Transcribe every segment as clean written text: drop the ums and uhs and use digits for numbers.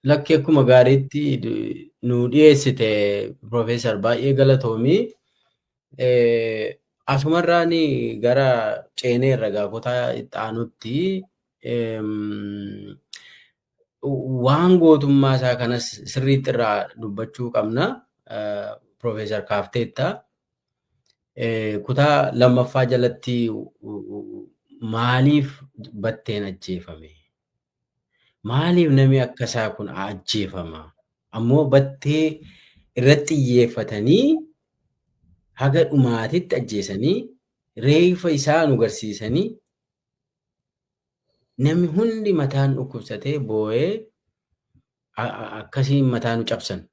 Lakki, akkuma gaariitti nu dhiyeessite Profeesar, baay'ee galatoomii. Asumarraan gara ceeneerra kutaa itti aanutti waan gootummaa isaa kanas sirriitti irraa dubbachuu qabna. Profeesar kaafteetta. Kutaa lammaffaa jalatti maaliif Batteen ajjeefame? Maaliif namni akkasaa kun ajjeefama? Ammoo Battee irratti xiyyeeffatanii haga dhumaatitti ajjeesanii, reeffa isaa nu garsiisanii, namni hundi mataan dhukkubsatee boo'ee akkasiin mataa nu cabsan.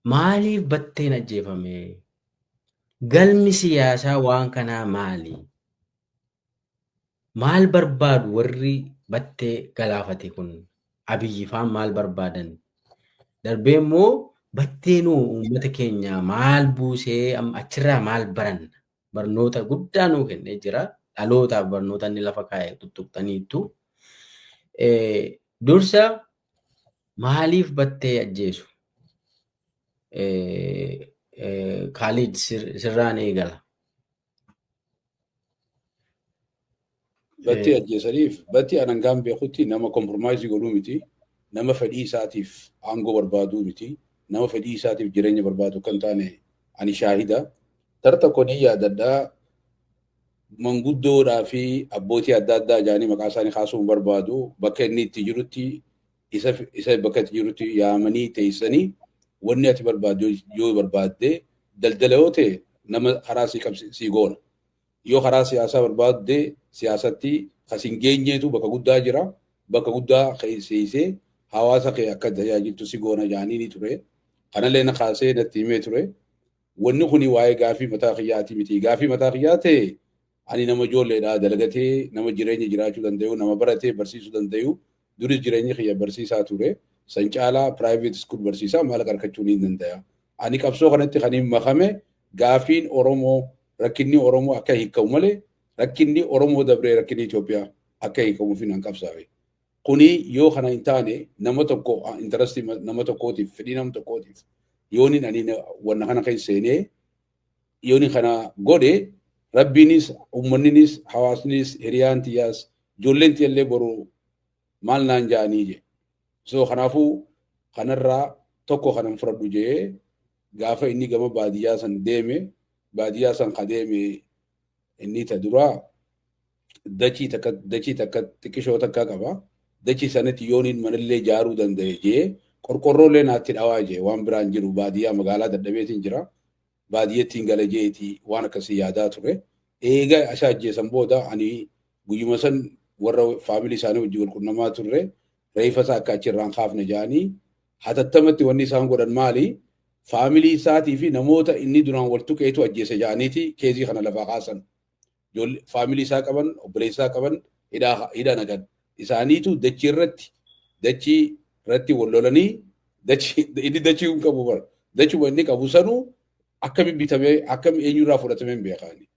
Maaliif Batteen ajjeefame? Galmi siyaasaa waan kanaa maali? Maal barbaadu warri Battee galaafate kun? Abiyyi faan maal barbaadan? Darbee immoo Batteenuu uummata keenya maal buusee, achirraa maal baranna? Barnoota guddaa nuu kennee jira. Dhalootaaf barnoota inni lafa kaa'e tuttuqxaniittu. Dursa maaliif Battee ajjeesu? Kaalid, sirraan eegala. Battee ajjeesaniif, Battee anangaan beekutti nama compromise godhuu miti. Nama fedhii isaatiif aangoo barbaaduu miti. Nama fedhii isaatiif jireenya barbaadu kan taane ani shaahida. Tara tokko ni yaadadhaa, manguddoodhaa fi abbootii adda addaa jaanii maqaa isaanii kaasuun barbaadu, bakka inni itti jirutti isa bakka itti jirutti yaamanii teessanii, wanni ati barbaaddu yoo barbaadde daldala yoo ta'e nama karaa sii qabsi sii goona. Yoo karaa siyaasaa barbaadde siyaasatti kas hin geenyeetu bakka guddaa jira. Bakka guddaa seesee hawaasa kee akka tajaajiltu si goona jaanii ni ture. Kanallee na kaasee natti himee ture. Wanni kuni waa'ee gaafii mataa kiyyaati miti. Gaafii mataa kiyyaa ta'e ani nama ijoolleedhaa dalagatee nama jireenya jiraachuu danda'u, nama baratee barsiisuu danda'u, duris jireenyi kiyya barsiisaa ture. San caalaa private school barsiisaa maallaqa argachuu ni danda'a. Ani qabsoo kanatti kan hin makame gaafiin Oromoo, rakkinni Oromoo akka hiikamu malee, rakkinni Oromoo dabree rakkinni Itoophiyaa akka hiikamuuf hin qabsaa'e. Kuni yoo kana hin taane, nama tokko interestii nama tokkootiif, fedhii nama tokkootiif yooniin ani wanna kana keessa seenee yooni kana godhe, Rabbiinis, uummanninis, hawaasnis, hiriyaan tiyyaas, ijoolleen tiyyallee boru maal naan ja'anii je. So kanaafuu kanarraa tokko kanan fudhadhu jee gaafa inni gama baadiyyaa san deeme, baadiyyaa san ka deeme inni ta duraa dachii takka, dachii takka xiqqishoo takka qaba. Dachii sanatti yooniin manallee ijaaruu danda'e jee, qorqorroollee naatti dhawaa jee, waan biraan jiru baadiyyaa magaalaa dadhabeetiin jira. Baadiyyattiin gala jeeti waan akkasii yaadaa ture. Eega isa ajjeesan booda ani guyyuma san warra family isaanii wajjin wal qunnamaa turre, reeffa isaa akka achirraan kaafne jedhanii hatattamatti wanni isaan godhan maali? Family isaatii fi namoota inni duraan wal tuqeetu ajjeese jedhaniiti case kana lafaa kaasan. Family isaa qaban, obboleessa isaa qaban, hidhaa naqan. Isaaniitu dachii irratti wal lolanii, dachii inni dachii hin qabu bara. Dachuma inni qabu sanuu akkami bitamee, akkami eenyurraa fudhatamee hin beekani.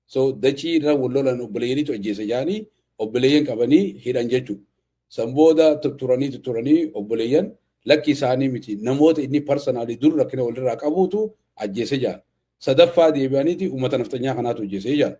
So dachii irra wal lolan, obboleeyyaniitu ajjeese jedhanii obboleeyyan qabanii hidhan jechuudha. San booda tutturanii tutturanii obboleeyyan lakki isaanii miti, namoota inni personally dur rakkina walirraa qabuutu ajjeese jedhan. Sadaffaa deebi'aniiti uummata naftanyaa kanaatu ajjeese jedhan.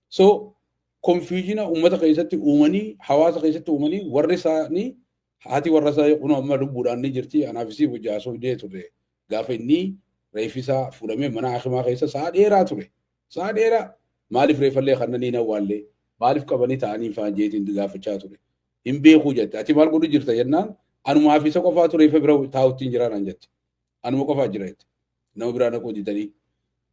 So confusion uummata keessatti uumanii, hawaasa keessatti uumanii, warri isaanii, haati warra isaa kun amma lubbuudhaan ni jirti, anaaf isii wajji haasoo hidhee ture. Gaafa inni reeffi isaa fuudhamee mana hakimaa keessa sa'a dheeraa ture. Sa'a dheeraa maaliif reeffallee kannanii awwaallee, maaliif qabanii ta'anii fa'aa jeetiin gaafachaa ture. Hin beekuu jette. Ati maal godhu jirta jennaan, anumaa fi isa qofaatu reeffa bira taa'utti hin jiraa naan jette. Anuma qofaa jira jette. Nama biraa naquu didanii.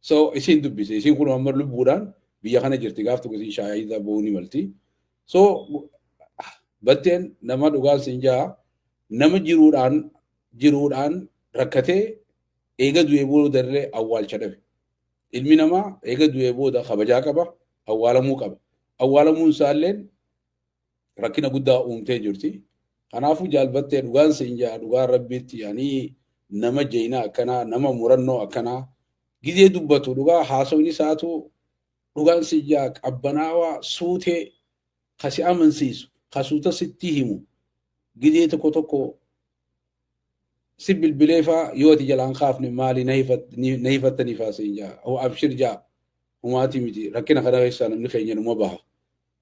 So isiin dubbise. Isiin kun amma lubbuudhaan biyya kana jirti, gaaf tokko isiin shaayii bu'uu ni malti. So Batteen nama dhugaan siin jaa nama jiruudhaan rakkatee eega du'ee booda illee awwaalcha dhabe. Ilmi namaa eega du'ee booda kabajaa qaba, awwaalamuu qaba. Awwaalamuun isaallee rakkina guddaa uumtee jirti. Kanaafuu jaalbattee dhugaan siin jaa, dhugaan Rabbiitti yaanii nama jeenaa akkanaa, nama murannoo akkanaa, gizee dubbatu dhugaa haasawni isaatu dhugaan siin jaa qabbanaawaa, suutee kasi amansiisu, kasuuta sitti himu gizee tokko tokko. Si bilbilee faa yoo ati jalaan kaafne maali na hifattanii faa siin jaa. Hoo abshir jaa. Humaatii miti rakkina kana keessaa namni keenya numa baha.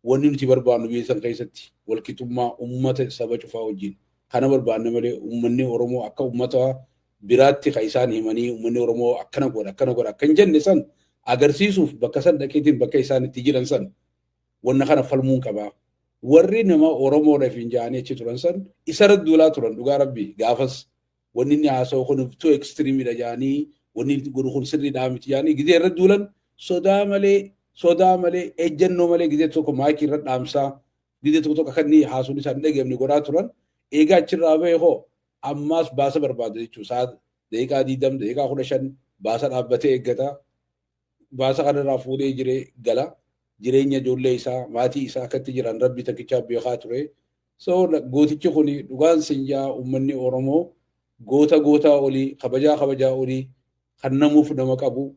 Wanni nuti barbaannu biyya san keessatti walqixxummaa uummata saba cufaa wajjin. Kana barbaanne malee uummanni Oromoo akka uummata biraatti kan isaan himanii uummanni Oromoo akkana godha akkana godha akka hin jenne san agarsiisuuf bakka san dhaqeetiin bakka isaan itti jiran san wanna kana falmuun qabaa. Warri nama Oromoodhaaf hin ja'anii achi turan san isarra duulaa turan. Dhugaa rabbii gaafas wanni inni haasa'u kun too extreme dha ja'anii, wanni inni godhu kun sirriidhaa miti ja'anii gizee irra duulan, sodaa malee, sodaa malee, ejjennoo malee, gizee tokko maayikii irra dhaamsaa, gizee tokko tokko akka inni haasuun isaan hin dhageemne godhaa turan. Eegaa achirraa ba'e hoo ammaas baasa barbaada jechuudha. Sa'a daqiiqaa 20, daqiiqaa 15 baasa dhaabbatee eeggata. Baasa kanarraa fuudhee jiree gala. Jireenya ijoollee isaa, maatii isaa akkatti jiran rabbi tokkichaa beekaa ture. So gootichi kun dhugaan sinjaa uummanni Oromoo goota gootaa olii, kabajaa kabajaa olii, kan namuuf nama qabu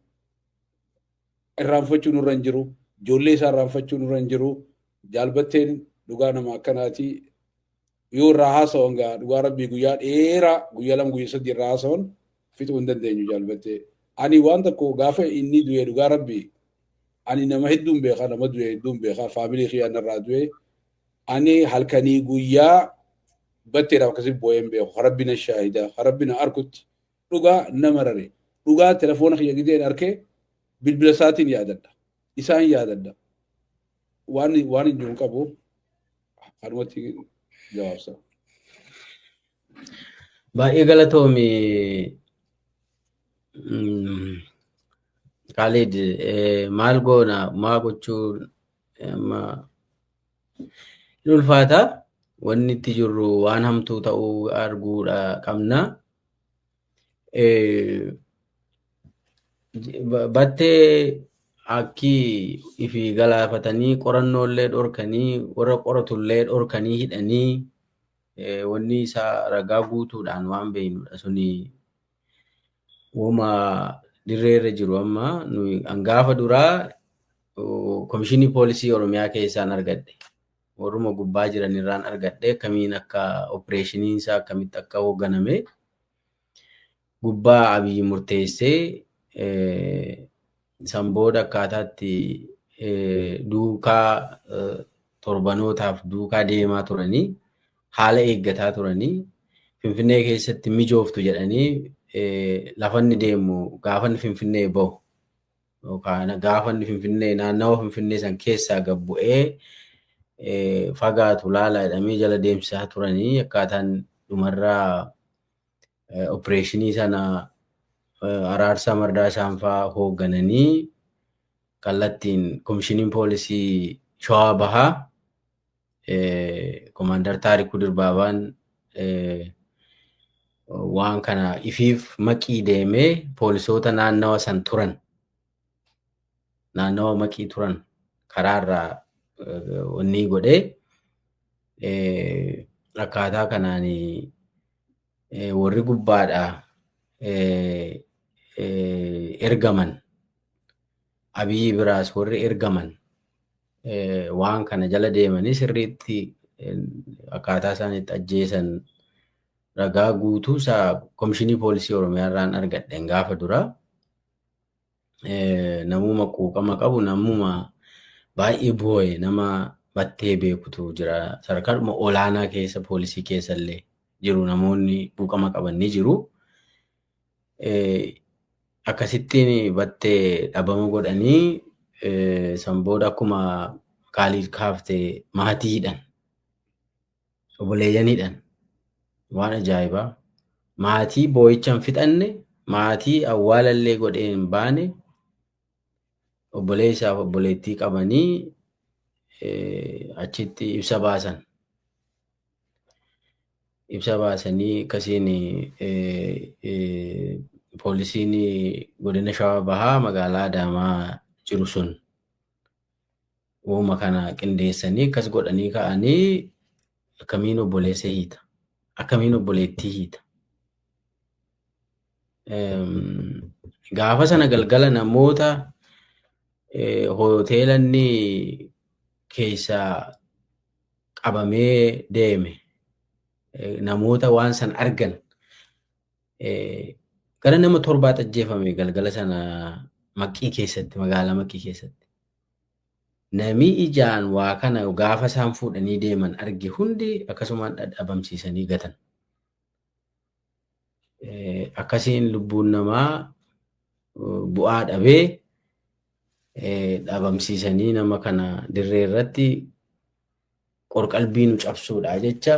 irraanfachuu nurra hin jiru. Ijoollee isaa irraanfachuu nurra hin jiru. Jaalbatteen dhugaa nama akkanaati. Yoo irraa haasawan gaa dhugaa rabbii guyyaa dheeraa, guyyaa 2, guyyaa 3 irraa haasawan fixuu hin dandeenyu jaalbattee. Ani waan tokko gaafa inni du'e, dhugaa rabbii ani nama hedduun beekaa, nama du'e hedduun beekaa, faamilii kiyyaan irraa du'e, ani halkanii guyyaa batteedhaaf akkasii boo'ee hin beeku. Rabbi na shaahida, rabbi na arkutti dhugaa nama rare. Dhugaa telefoona kiyya gideen arkee bilbila isaatiin yaadadha. Isaan yaadadha. Waan hin jiru qabu kanumatti gabaabsa. Baay'ee galatoomi. Khalid, maal goona, maa gochuun amma ni ulfaata. Wanni itti jirru waan hamtuu ta'uu arguudha qabna. Battee akki ifi galaafatanii qorannoollee dhorkanii, warra qoratullee dhorkanii hidhanii, wanni isaa ragaa guutuudhaan waan beeknudha. Suni woma dirreerra jiru. Amma nuyi gaafa duraa komishinii poolisii Oromiyaa keessaan argadhe. Warruma gubbaa jiran irraan argadhe, akkamiin akka opereeshiniin isaa akkamitti akka hoogganame, gubbaa Abiyyi murteessee san booda akkaataatti duukaa torbanootaaf duukaa deemaa turanii, haala eeggataa turanii, Finfinnee keessatti mijooftu jedhanii lafanni deemu, gaafanni Finfinnee bahu yookaan gaafanni Finfinnee naannawa Finfinnee san keessaa gad bu'ee fagaatu laala jedhamee jala deemsisaa turanii, akkaataan dhumarraa opereeshinii sana Araarsaa Mardaa fa'aa hooggananii kallattiin komishiniin poolisii Shawaa Bahaa Komaandar Taarikuu Dirbaabaan waan kana ifiif Maqii deemee poolisoota naannawa san turan, naannawa Maqii turan karaarraa wanni godhee, akkaataa kanaan warri gubbaadhaa ergaman, Abiyyi biraas warri ergaman waan kana jala deemanii sirriitti akkaataa isaan itti ajjeesan ragaa guutuu isaa komishinii poolisii Oromiyaa irraan argadhe gaafa dura. Namuma quuqama qabu, namuma baay'ee boo'e, nama Battee beekutu jira. Sadarkaadhuma olaanaa keessa poolisii keessa illee jiru, namoonni quuqama qaban ni jiru. Akkasittiin Battee dhabama godhanii, san booda akkuma Kaaliid kaaftee maatii hidhan. Obboleeyyan hidhan. Waan ajaa'ibaa. Maatii boo'icha hin fixanne, maatii awwaalallee godhee hin baane, obboleessaaf obboleettii qabanii achitti ibsa baasan. Ibsa baasanii akkasiin poolisiin godina Shawaa Bahaa magaalaa Adaamaa jiru sun uuma kana qindeessanii akkas godhanii ka'anii, akkamiin obboleessa hiita? Akkamiin obboleettii hiita? Gaafa sana galgala namoota hoteela inni keessaa qabamee deeme, namoota waan san argan Gara nama 7 ajjeefame galgala sana Maqqii keessatti, magaalaa Maqqii keessatti. Nami ijaan waa kana gaafa isaan fuudhanii deeman arge hundi akkasumaan dhadhabamsiisanii gatan. Akkasiin lubbuun namaa bu'aa dhabee dhabamsiisanii nama kana dirree irratti qorqalbii nu cabsuudha jecha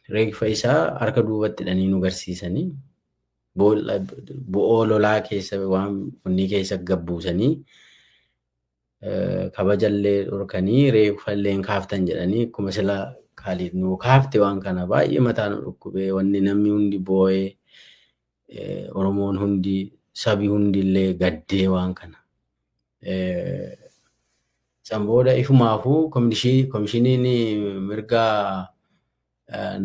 reeffa isaa harka duubatti hidhanii nu garsiisanii bo'oo lolaa keessa waan onni keessa gabbuusanii kabajallee dhorkanii reeffallee hin kaaftan jedhanii akkuma sila Khalid nu kaafte waan kana baay'ee mataa nu dhukkubee wanni namni hundi boo'ee Oromoon hundi sabi hundi illee gaddee waan kana. San booda ifumaafuu komishiniin mirga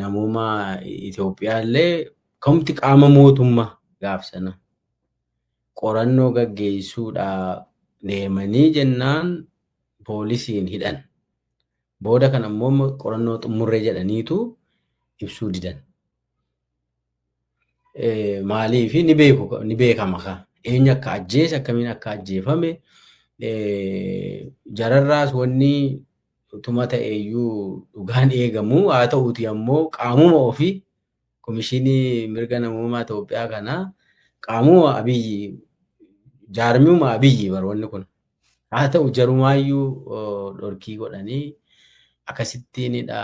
namummaa Itoophiyaa illee kamti qaama mootummaa gaaf sana qorannoo gaggeessuudhaa deemanii jennaan poolisiin hidhan. Booda kana immoo qorannoo xumurree jedhaniitu ibsuu didan. Maaliif ni beeku, ni beekama ka eenyu akka ajjeese, akkamiin akka ajjeefame, jararraas wanni utuma ta'eeyyuu dhugaan eegamu haa ta'uuti ammoo qaamuma ofii komishinii mirga namummaa Itoophiyaa kana qaamuma Abiyyi, jaarmiuma Abiyyi baroonni kun haa ta'u jarumaayyuu dhorkii godhanii akkasittiinidha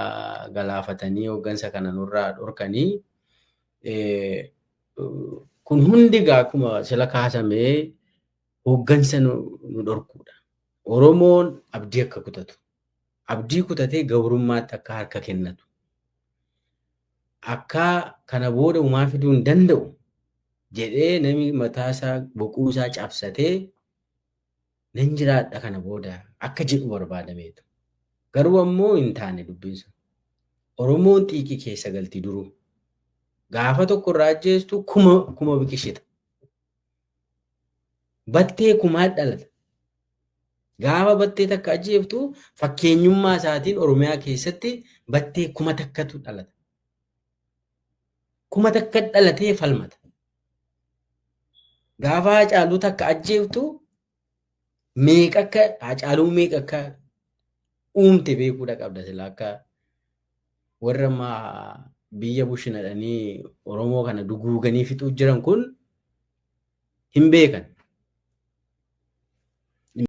galaafatanii hooggansa kana nurraa dhorkanii. Kun hundi egaa akkuma sila kaasamee hooggansa nu dhorkuudha. Oromoon abdii akka kutatu, abdii kutatee gabrummaatti akka harka kennatu, akka kana booda homaa fiduu hin danda'u jedhee namni mataa isaa boquu isaa cabsatee nan jiraadha kana booda akka jedhu barbaadameetu. Garuu ammoo hin taane dubbiin sun. Oromoon xiiqii keessa galti duruu. Gaafa tokko irraa ajjeestu kuma kuma biqishita. Battee kumaa dhalata. Gaafa battee takka ajjeeftu fakkeenyummaa isaatiin Oromiyaa keessatti battee kuma takkatu dhalata. Kuma takka dhalatee falmata. Gaafa Haacaaluu takka ajjeeftu meeqa akka Haacaaluu meeqa akka uumte beekuudha qabda sila akka warra biyya bushinadhanii Oromoo kana duguuganii fixuu jiran kun hin beekan.